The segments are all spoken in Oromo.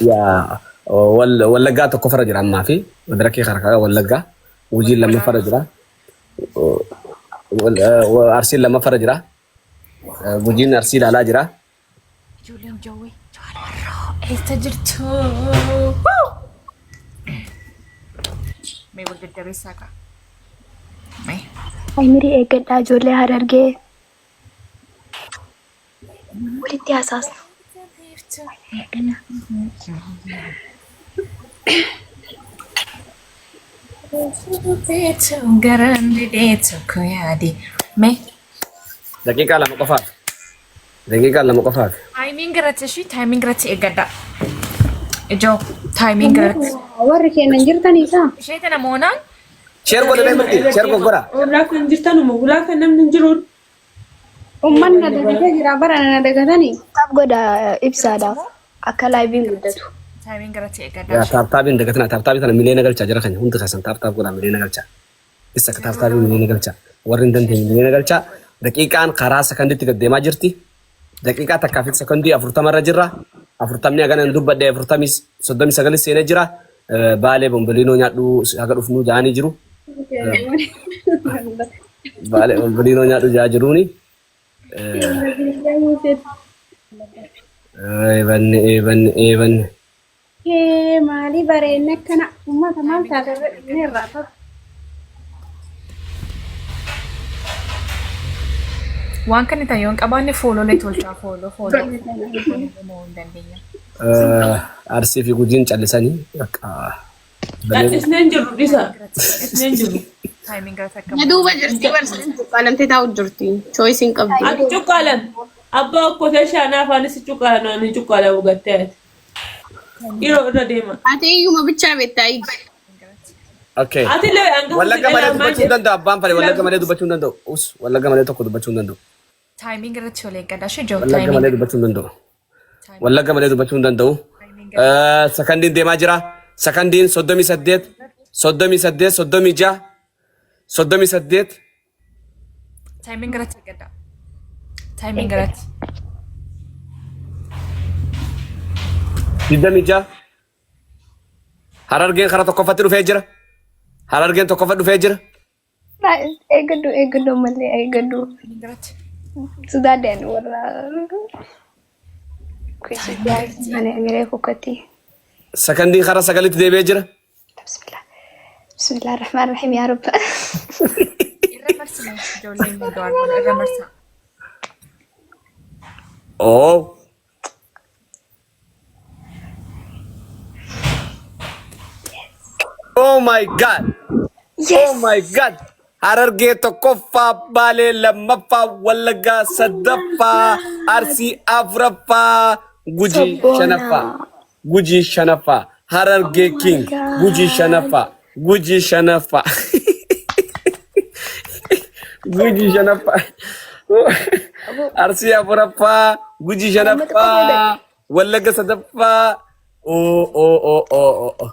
Yaa Wallaggaa tokkoffarra jira ammaa fi madarakii harkaa Wallaggaa. Gujiin lammaffarra jira. Arsiin lammaffarra jira. Gujiin Arsii ilaalaa jira. Ijoolleen jawwee Jawaar Marroo eessa jirtu? Mee wal jajjabeessaa kaa. Mee. Aymirii eeggadhaa ijoollee Harargee. Walitti hasaasna. Garaan didee tokko yaade. Mee. Daqiiqaa 2 qofaaf. Daqiiqaa 2 qofaaf. Timing irratti ishii timing irratti eeggadha. Ijoo timing irratti. Warri keenya hin jirtanii isaa? Ishee tana moonaan Share godha mee marti. Share godha. Ollaa kan jirtanuma ulaa kan namni hin jiru. Uummanni na dagatee jira bara na dagatanii. Tap godha ibsaadhaaf akka laayiviin guddatu. Timing irratti eeggadha. Yaa tap tapiin dagatina tap tapii tana miliyoona galchaa jira keenya hundi keessan tap tap godhaa miliyoona galchaa. Isa akka tap tapii miliyoona galchaa. Warri hin dandeenye miliyoona galchaa. Daqiiqaan karaa sakanditti gad deemaa jirti. Daqiiqaa takkaa fi sakandii 40 irra jirra. Afurtamni hagana hin dubbadhe afurtamii soddomii sagalis seenee jira. Baalee bomboliinoo nyaadhu haga dhufnuu ja'anii jiru. Baalee bomboliinoo nyaadhu ja'aa jiruuni. Eebanne eebanne eebanne. Hee maalii bareenna akkana uummata maal taate irra dhufne irraa ta'u. Waan kana ta'e yoo hin qabaanne foololee tolchaa fooloo fooloo moo hin dandeenya. Arsii fi Gujiin callisanii bakka Callisnee hin jirru dhisa. Callisnee hin jirru. Timing irratti akka Na duuba jirti barsiisan cuqqaalamtee taa'u jirti. Choice hin qabdu. Ati cuqqaalan. Abbaa okkotee shaanaa afaanis cuqqaalan waan hin cuqqaalamu gattee ati. Yeroo irra deema. Ati iyyuma bichaa beektaa iyyi. Okay. Ati illee hangafa si Wallagga malee dhalaa maal dubbachuu hin jedhu. danda'u abbaan fedhe wallagga malee dubbachuu hin danda'u. Us wallagga malee tokko dubbachuu hin danda'u. Timing irratti wal eeggadha. Ishee jiru Wallagga timing. malee dubbachuu hin danda'u. Wallagga malee dubbachuu hin danda'u. Sakandiin deemaa jira. Sakandiin 38, 38, 36, 38. Timing irratti eeggadha. Timing irratti. 26. Harargeen karaa tokkoffatti dhufee jira. Harargeen tokkoffa dhufee jira. Eeggadhu eeggadhu ammallee eeggadhu. Timing irratti. Sodaadhaan warra ani amiree kukkatti. Sakandiin karaa sagalitti deebi'ee jira. Bismillah. Bismillah ar-Rahmaan ar-Rahiim yaa Rabbi. Irra marsina ijoolleen Jawaar irra marsaa. Oo. Oh my God. Oh my God. Harargee tokkoffaa, Baalee lammaffaa, Wallaggaa sadaffaa, Arsii afuraffaa, Gujii Sabboona. shanaffaa. Gujii shanaffaa. Harargee Oh my King. Gujii God. shanaffaa. Gujii shanaffaa. Gujii shanaffaa. Arsii afuraffaa. Gujii Anamma xiqqoo booda. shanaffaa. Wallagga sadaffaa. Oo oo oo oo oo. oo.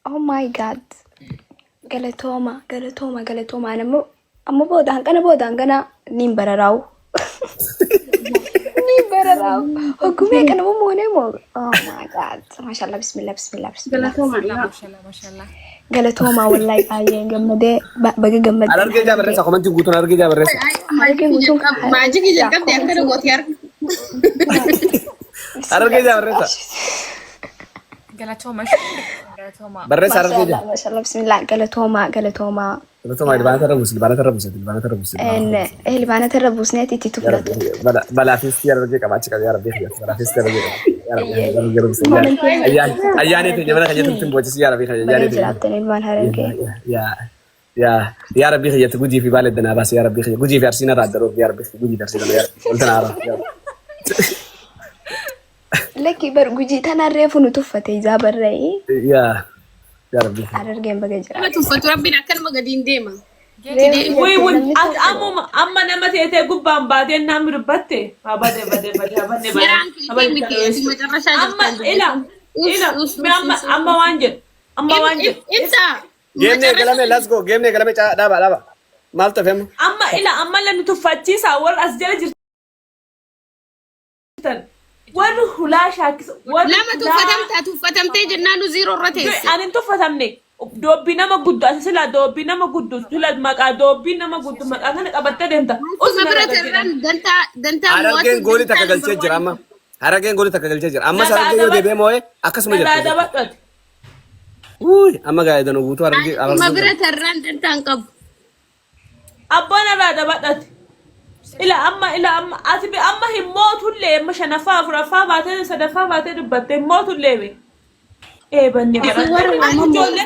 Oh my God. Galatooma, galatooma, galatooma. Ani ammoo amma booda hanqana booda hangana niin bararaa'u. Niin bararaa'u. Hoggumee kana moo moonee moo? Oh my God. Maashaallah bismillah bismillah bismillah. Galatooma dhiiraa. Mashallah mashallah. Galatooma wallahi baay'een gammadee baga gammaddan. Harargee jaa barreessa. Komantii guutuun harargee jaa barreessa. Harargee guutuun Maajikii jalqabde akkana gooti harka. Harargee jaa barreessa. Galatooma ishee galatooma. Barreessa harargee jaa. Maashaallah maashaallah bismillah galatooma galatooma. Galatooma ilbaanata irra buusi ilbaanata irra buusi ilbaanata irra buusi. Ilbaanata irra buusneeti itti tuflatu. Balaafis harargee qaba achi qaba yaa rabbi balaafis harargee qaba. Yaa rabbi harargee irra buusi. Ayyaanee teenya mana kan jettu ittiin boojisi yaa rabbi Baga ayyaanee teenya. jiraattan ilmaan harargee. Yaa yaa yaa rabbi kiyyatti Gujii fi Baalee danaa baase yaa rabbi kiyya Gujii fi Arsiin irraa adda dhoof yaa rabbi Gujii fi Arsiin irraa yaa rabbi wanta naa yaa rabbi. Lakki bar Gujii tanaan reefu nu tuffate ijaa barra'ee Yaa yaa rabbi. Harargeen baga Nama jiraate. tuffatu rabbiin akkanuma gadi hin deema. Reefu Wuy jettee wuy namni ati tuffate. ammuma amma nama teetee gubbaan baatee namni dubbatte haa bade bade bade haa banne bade Garaan haa keetii bade miti ati macarrashaa amma jirtaan ila dubbatu. ila Us us mee us amma us amma waan jedhu amma waan jedhu Ibsa Geemni eegalame let's go geemni eegalame dhaaba dhaaba maaltu hafe amma. Amma ila amma la nu tuffachiisa warra as jala jirtan. Warri hulaa shaakkisa. Warri Lama hulaa tuffatamte ati uffatamtee jennaan nu ziiroo irra teesse. Ani hin tuffatamne. Doobbii nama guddu ati sila doobbii nama guddu sila maqaa doobbii nama guddu maqaa kana qabattee deemta. Akkuma bira tarraan dantaa dantaa Harargeen mo'atu goolii takka dantaa galchee number jira one. amma. Harargeen goolii takka galchee jira. Ammas Narraa harargee yoo dabadhu. deebi'ee moo'ee akkasuma Narraa jirti. dabadhu ati. Uy, amma gaa'edan guutuu harargee Akkuma harargee. bira tarraan dantaa hin qabu. Abbaan irraa dabadhati. Ila amma ila amma ati bi amma hin mootullee amma shanaffaa afuraffaa baatee sadaffaa baatee dubbatte hin mootullee be. Ee banne Isin warra bara. Ijoollee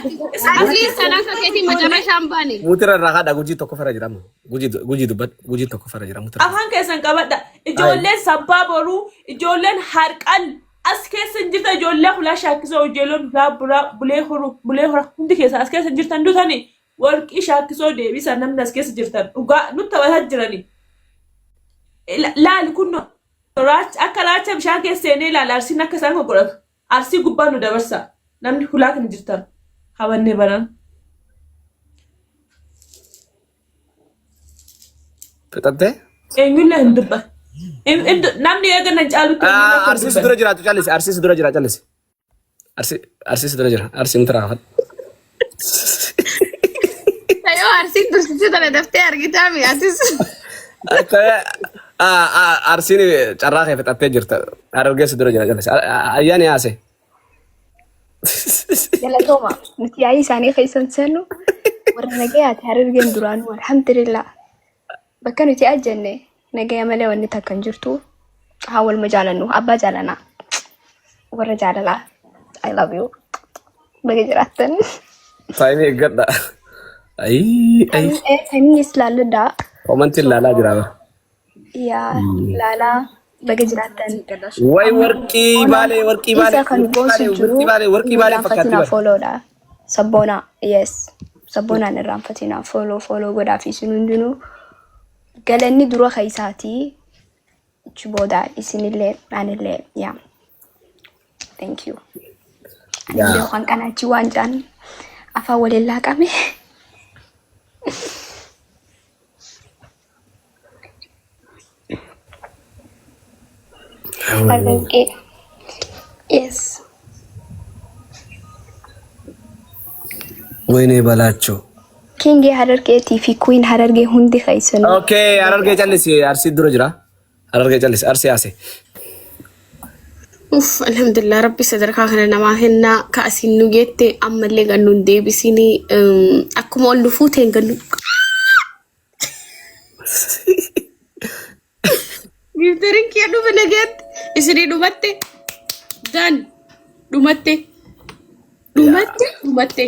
At least san akka keetii macarrashaan baane. Muutira irraa haadha gujii tokko fara jira amma. Gujii gujii dubbadhu gujii tokko fara jira muutira. Afaan keessan qabadha. Ijoolleen sabbaa boruu ijoolleen harqal as keessa hin jirtan ijoollee hulaa shaakkisoo ijoolleen hulaa buraa bulee horu bulee hora hundi keessa as keessa hin jirtan dutanii warqii shaakkisoo deebisa namni as keessa jirtan dhugaa nutti taphataa jiranii. Laali kun akka raacha bishaan keessa seenee ilaala arsiin akka isaan godhatu. Arsii gubbaa nu dabarsa. Namni hulaa kana jirtan habannee baran. Fixattee? Eenyullee hin dubba. Namni eega nan caalutti eenyullee akka hin Arsiis dubbanne. dura jiraatu callisi. Arsiis dura jira callisi. Arsiis dura jira. Arsii mutra haafadhu. Yoo arsiin dursite tana daftee argitaa mi atis. Akka arsiin carraa kee fixattee jirta. Harargeessi dura jira callisi. Ayyaani haase. Galatooma. Nuti yaa'ii isaanii keessan seennu warra nagayaati harargeen duraanuu alhamdulillah. Bakka nuti ajjenne nagaya malee wanni takka hin jirtu. Haa waluma jaalannu abbaa jaalanaa. Warra jaalalaa. I love you. Baga jiraattan. Taayimii eeggadha. Ayii ayii. Tamiis laalladhaa. Komantiin laalaa jira. Yaa laalaa baga jiraattan. Way warqii baalee warqii baalee Isa kan warqii boonsu baalee jiru warqii baalee warqii baalee fakkaatti irraanfatinaa baalee. fooloodha. Sabboonaa yes. Sabboonaan irraanfatinaa follow follow godhaa fi isin hundinuu galanni dura keessaatii achi booda isinillee anillee yaa. Thank you. Anillee Yaa. waan kana achi waan jaan afaan waliin laaqame. Harargee. Yes. Wayne balaachoo. Kingii Harargeetii fi Queen Harargee hundi keessanuu. Okay, harargee callisi arsii dura jira. Harargee callisi arsii haase. Uff, alhamdulillah rabbi sadarkaa kana namaa kennaa ka asiin nu geette ammallee gannu hin deebisinii akkuma ol nu fuuteen gannu. Giifteriin kiyya dhufe nageetti isinii dhumatte dan dhumatte dhumatte dhumatte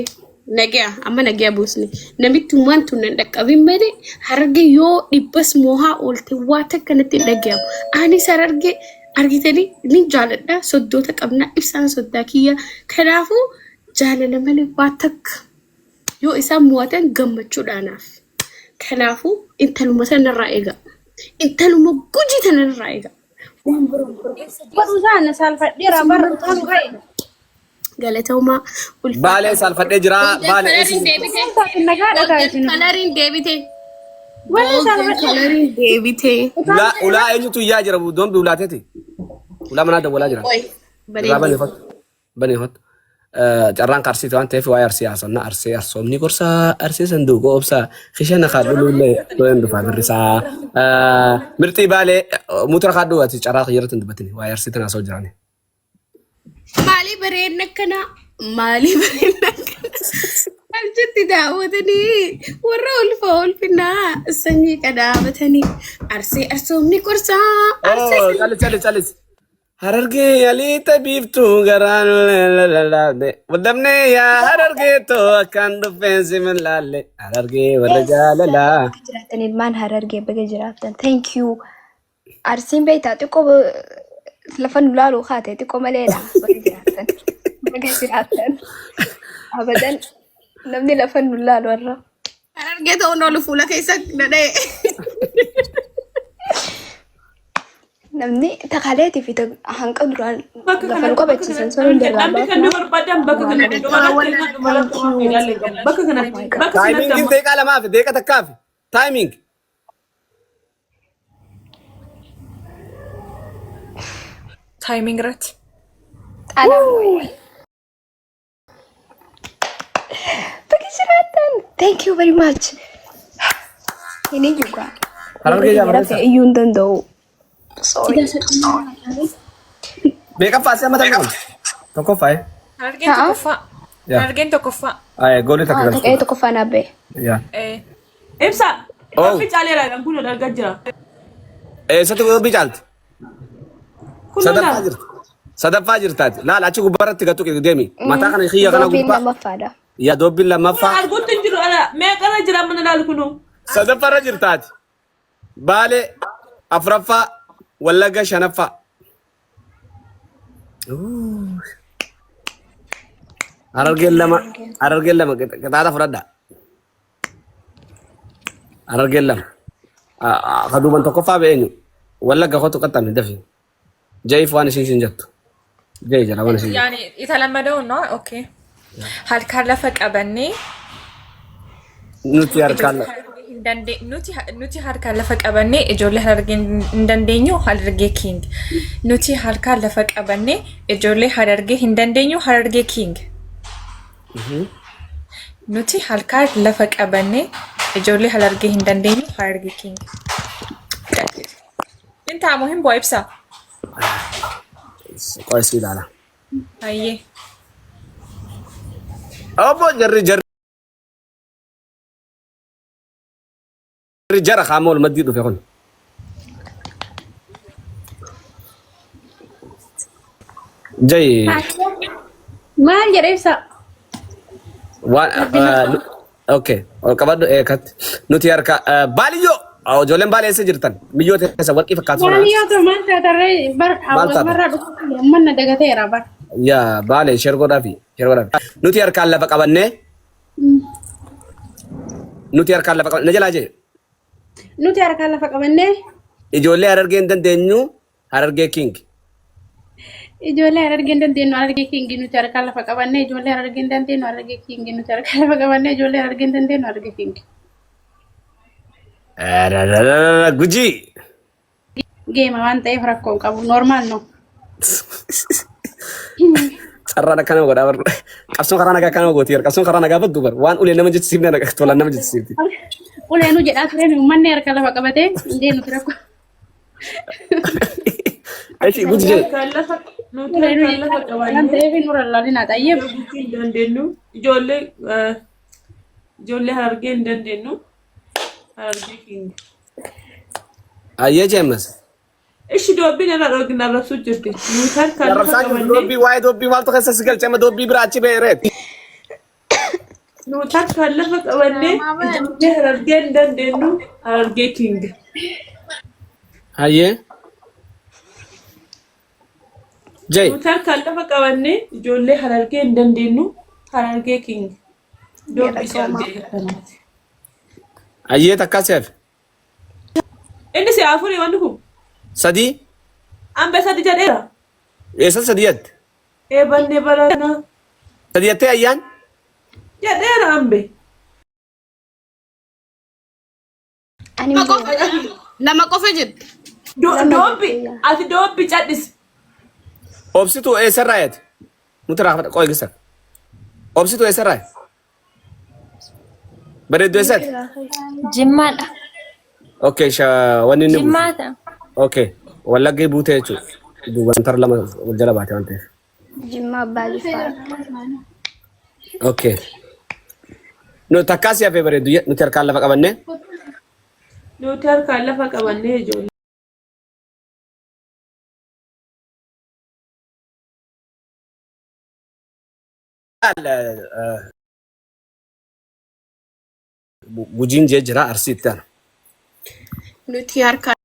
nagaya amma nagaya buusne namitti waan tun nan dhaqqabin malee hararge yoo dhibbas moohaa oolte waa takka natti hin dhagayamu. Anis hararge argitanii ni jaaladha soddoota qabna ibsaan soddaa kiyya kanaafuu jaalala malee waa takka yoo isaan mo'atan gammachuudhaanaaf. Kanaafuu intaluma sanarraa eega. Intaluma gujii tanarraa eega. Waan biroo hin barbaachisu. Godhu isaan saalfadheera bara utaalu ka'e. Galatoomaa Baalee saalfadhee jira. Golden Baalee coloriin deebite. Nagaadha Golden taasisu. coloriin deebite. Wanni Golden saalfadheera. coloriin deebite. Ulaa ulaa eenyutu iyyaa jira? Doombi ulaateeti. Ulaa manaa dawwalaa jira. Oi, Irraa bareedu. bani hot. Bani hot. Carraan karsiiti waan ta'eef waa'ee arsii haasofna. Arsee arsoomni gorsaa arsee sanduuqa obsaa kishana kaadhuluullee to'een dhufaa birrisaa. Mirxii baalee mutura kaadhuu ati carraa kiyyarratti hin dubbatini waa'ee arsii tana haasa'u jirani. Maalii bareedna akkanaa? Maalii bareedna akkanaa? Achitti daawwatanii warra ulfa ulfinaa sanyii qadaabatanii arsee arsoomni gorsaa arsee Oh, callis callis callis. Harargee aliita biiftuu garaan lalaale. Wadamnee yaa harargee too akkaan dhufeen si milaalle. Harargee warra jaalalaa. Baga jiraattan ilmaan harargee baga jiraattan. Thank you. Arsiin beektaa xiqqoo lafa nu laaluu kaate xiqqoo maleedha. Baga jiraattan. Baga jiraattan. Abadan namni lafa nu laalu har'a. Harargee ta'uun oolu fuula keessa dhadha'e. Namni takaleetii fi hanqa duraan Bakka lafa nu kanatti bakka qabachiisan kanatti sun hunda irraa namni kan nu barbaadan bakka kanatti dhumarratti dhumarratti waan faayidaalee qabu. Bakka kanatti bakka sanatti Taayimingiin ammoo deeqaa lamaafi deeqa takkaafi. Taayiming. Timing irratti. Xaanaa. Bakki jiraattan. Thank you very much. Hin iyyuu gaa. Harargee Warra jaabarreessa. rafe iyyuu hin danda'u. Sorry. Meeqaffaa asii amma ta'e? Tokkoffaa. Harargeen Haa. tokkoffaa. Yaa. Harargeen tokkoffaa. Ayee goolii takka Tokkee galchuudha. tokkoffaa naaf ba'e. Yaa. Eh. Ibsa. Oh. Dubbi caaleera kun argaa jira. Eessatti dubbii caalti? Kun Sadaffaa laal. jirti. Sadaffaa jirtaati. Laal achi gubbaarratti gattu deemi. Mataa kana xiyya kana Doobbiin gubbaa. lammaffaadha. Yaa doobbiin Kun lammaffaa. arguutti hin jiru ala meeqarra jira mana laal kunu. Sadaffaarra jirtaati. Baalee afuraffaa Wallagga shanaffaa. Harargeen lama Harargeen lama qixaaxa fudhadha. Harargeen lama. Ka duuban tokkoffaa ba'e eenyu? Wallagga kootu qaxxamne dafi. Ja'iif waan isheen siin jettu. Ja'i jala waan isheen jettu. Yani የተለመደው ነው። Okay harkaan lafa qabannee Nuti harkaan ijoollee harargee hin nuti harkaan lafa qabannee ijoollee harargee hin dandeenyu harargee king. Nuti harkaan lafa qabannee ijoollee harargee hin dandeenyu harargee king. Nuti harkaan lafa qabannee ijoollee harargee hin dandeenyu harargee king. Hin taamu hin bu'a ibsa. Qo'ee si ilaala. Hayyee. Obbo jarri jarri jara qaama wal maddii dhufe kun. Ja'i Maal jedha ibsa? waan okay qabadhu eekatti nuti harka baaliyyoo ijoolleen baalee eessa jirtan miyyoo teessa warqii fakkaatu sana. Maal yoo ta'u maal taatarree bar Maal taata? hawaasumarraa dhufu manna dagateera bar. Yaa baalee share godhaafi share godhaafi. Nuti harkaan lafa qabannee nuti harkaan lafa qabannee na jalaa jee Nuti harkaan lafa qabannee ijoollee harargee hin dandeenyu harargee king. Ijoollee harargee hin dandeenyu harargee king nuti harkaan lafa qabannee ijoollee harargee hin dandeenyu harargee king nuti harkaan lafa qabannee ijoollee harargee hin dandeenyu harargee king. Gujii. Geema waan ta'eef rakkoo hin qabu normal no. Carraan akkana godhaa bar. Qabsoon karaa nagaa akkana gooti. Qabsoon karaa nagaa baddu bar. Waan ulee nama jechisiifne tolaan nama jechisiifti. Uleenuu jedhaa tureen uummanni harka lafa qabatee hin deemnu rakkoo. Eshi guji jedhe. Harkaan lafa nuti Uleenuu harkaan lafa jedhaa waan qabannee ta'eef nurra laalinaa xayyeef. hin dandeenyu. Ijoollee ijoollee harargee hin dandeenyu. Harargee king. Ayyee jeemas. Ishi doobbiin irra dhoogin arrabsuu jirti. Nuti harkaan lafa Arrabsaa jirtu qabannee doobbii waa'ee doobbii maaltu keessa si galche amma doobbii biraa achi ba'e nuti harkaan lafa qabannee ijoollee harargee hin dandeenyu. Harargee king. Ayyee. Jay. Nuti harkaan lafa qabannee ijoollee harargee hin dandeenyu. Harargee king. Doobbii si argee kanaati. Ayyee takkaa si hafe. Inni si afurii wanni kun. Sadii. Ambe sadi jedheera. Eessa sadii jette? Eebannee baranaa. Sadii jettee ayyaan? Jedheera ambe. Ani Lama qofa lama qofa jette. Doobbi ati doobbi cadhisi. Obsituu eessarraa jette? Nuti raafata qoy gisa. Obsituu eessarraa? Bareedduu eessatti? Jimmaadha. Okay, sha wanni inni buute. Jimmaadha. Okay, wallaggee buute jechuudha. Duubaan tara lama wal jala baate waan ta'eef. Jimmaa Abbaa Jifaar. Okay. Nu takkaa si hafee bareeddu nuti harkaan lafa qabannee. Nuti harkaan lafa qabannee ijoollee. Gujiin jee jira Arsiitti ana. Nuti harkaan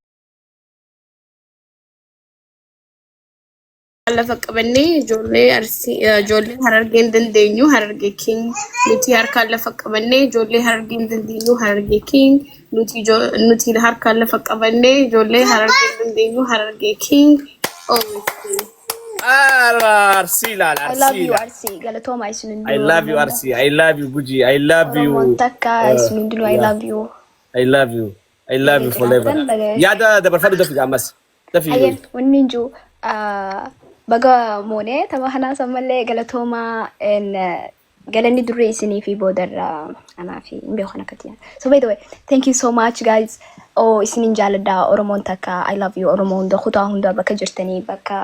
lafa qabannee ijoollee arsii ijoollee harargee hin dandeenyu harargee king. Nuti harkaan lafa qabannee ijoollee harargee hin dandeenyu harargee king. Nuti nuti harkaan lafa qabannee ijoollee harargee hin dandeenyu harargee king. Always king. Arsii ilaala I love Arsii you ilaala. Arsii. Galatooma isin I hundinuu love you Oromoon. Arsii. I love you Guji. I love you. Oromoon takka isin hundinuu I love you. I love you. I love you forever. Jiraatan baga. Yaada dabarfadhu dafi ammas. Dafi. Ayyeen wanni hin jiru. Baga moonee tapha kanaas ammallee galatoomaa, galanni duree isinii fi boodarra anaa fi hin beeku kan akkatti. So by the way, thank you so much, guys. Oh, isinin jaaladha. Oromoon takka. I love you, Oromoo hunda, kutaa hunda bakka jirtanii bakka